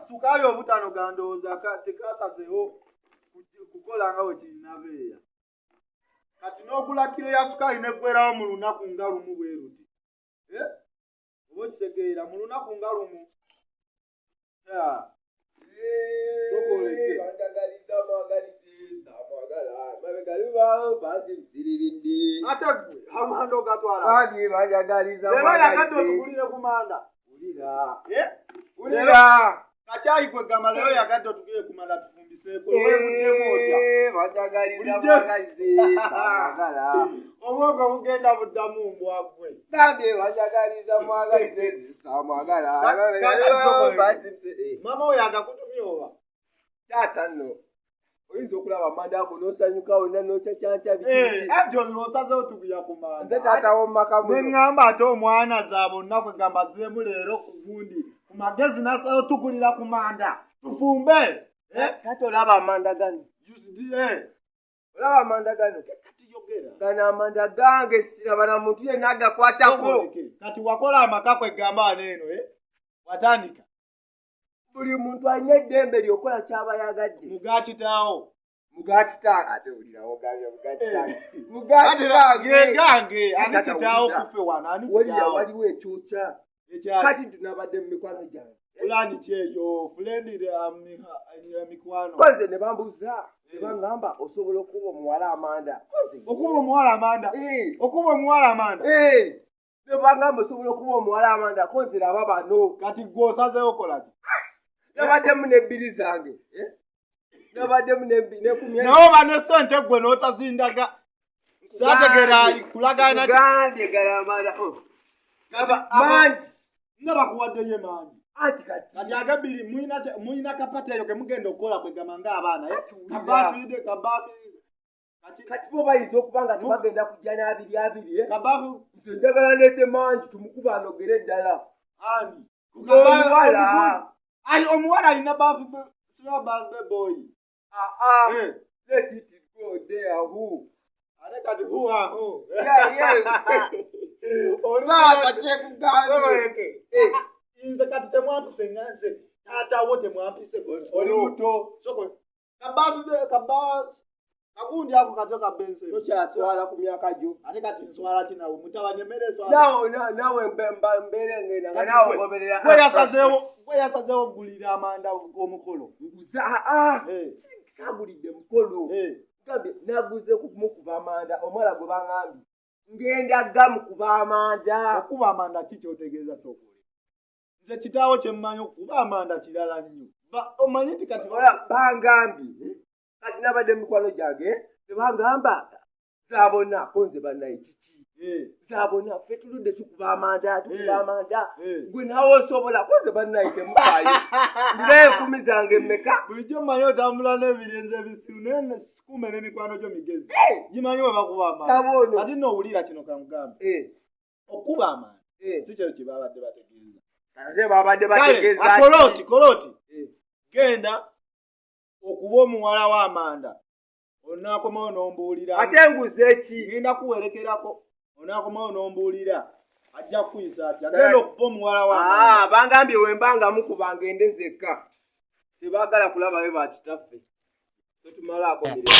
Sukaali obutano gandowooza tekasazeewo kukola nga bwe kirina beeya. Kati n'ogula kiro ya sukaali neggwerawo mu lunaku nga lumu bwe luti. Eh? Oba okitegeera mu lunaku nga lumu. Ate gwe amanda ogatwala. Leero yagadde otugulire ku manda. Eh? Wulira. Kakyayi kwe gamba leero yagadde otugulire ku manda tufumbiseeko. Weevuddemu otya? Eh, banjagaliza Bulijjo. mwagalize saamwagala. Obwongo bugenda buddamu mbwa gwe. Gambye banjagaliza mwagalize saamwagala. Maama oyo agakutumye oba? Taata nno oyinza okulaba amanda ago n'osanyuka wonna n'ocacanca biki biki. Anti olwo osazeewo tuguya ku manda. Nze taata w'omu maka Ne muno. ŋŋamba ate omwana za bonna kwe gamba azzeemu leero ku gundi ku magezi n'asalawo tugulira ku manda tufumbe. Eh? Taata olaba amanda gano. UCDA. Olaba amanda gano. Kati yogera. Gano amanda gange siraba na muntu yenna agakwatako. Kati wakola amaka kwe gamba wano eno eh? Watandika. Buli muntu alina eddembe ly'okukola ky'aba yagadde. Muga kitaawo. Muga kitange ate wulira ogambye muga kitange. Muga kitange. Ye gange ani Taata kitaawo wulira. kufe wano ani Wulira kitaawo. waliwo ekyokya. Ekyali. Kati tunabadde mu mikwano gyange. Pulaani ki eyo? Fulendire mikwano. Ko nze ne bambuuza ne baŋŋamba osobola okuba omuwala amanda. Ko nze Okuba omuwala amanda. Eh, Okuba omuwala amanda. eh. Ne baŋŋamba osobola okuba omuwala amanda ko nze laba bano. Kati gwe osazeewo kola ki? Nabaddemu n'ebbiri zange. Eh? Nabaddemu n'enkumi Naye oba ne ssente gwe n'otazindaga. Saategeera kulagaana ki? Gambye gala amanda. Oh. Kati Mangi. Nga bakuwaddeyo mangi. Anti kati. Kati agabiri mulina kapata eyo ke mugenda okukola kwegamba ng'abaana. Eh? Ati wulira. Kabaafiride kabaafi. Kati Kati bo bayinza okuba nga tebagenda kujja n'abiri abiri. Eh? kabaafu Nze njagala ndeete mangi tumukuba anogere ddala. ani? Omuwala. Ayi omuwala alina baafu siba baafu boy. Ah ah. Eh. Let it go there who. Ate kati who are who? Yeah, yeah. Oli Taata kyekugambye. Eh, nze kati temwampise nga nze taata wo temwampise oli muto Soko kabaafu kaba kagundi ako katyo kabense. tokyaswala ku myaka gyo. Ate kati nswala ki nawe mutabani emmere eswala. Naawe naawe mbeere ngenda nga naawe ngoberera. Gwe yasazeewo okugulira amanda g'omukolo. Nguze ah ah. Eh, Saagulidde mukolo. eh. Gambye naguze kumukuba amanda omuwala gwe baŋŋambye. Ngenda gamukuba amanda. Okuba amanda ki kyotegeeza sokole? Nze kitaawo kye mmanyi okuba amanda kirala nnyo. Omanyi nti kati Ola bangambye kati nabadde mu mikwano gyange ne bangamba zaabonna ko nze bannaye kiki Eh, zaabonna ffe tuludde tukuba amanda tukuba Eh. amanda eh. gwe naawe osobola ko nze bannaye temufaayo ndirayo enkumi zange mmeka Bulijjo mmanyi otambula n'ebirenzi ebisiru naye sikuume n'emikwano gyo migezi. Gimanyi bwe bakuba amanda. Laba ono. Kati nno owulira kino kankugambe. Eh, Okuba amanda eh. si kyeyo kye babadde bategeeza. Ate babadde Kale, bategeeza ki? akolooti kolooti Eh. genda okuba omuwala w'amanda onaakomawo n'ombuulira. Ate nguze ki ngenda kuwerekerako onaakomawo n'ombuulira ajja kukuyisa atya genda okuba omuwala w'amanda. Ah, bangambye wemba nga mukuba ngende nzekka tebaagala kulabayo bakitaffe tetumalaako mirembe.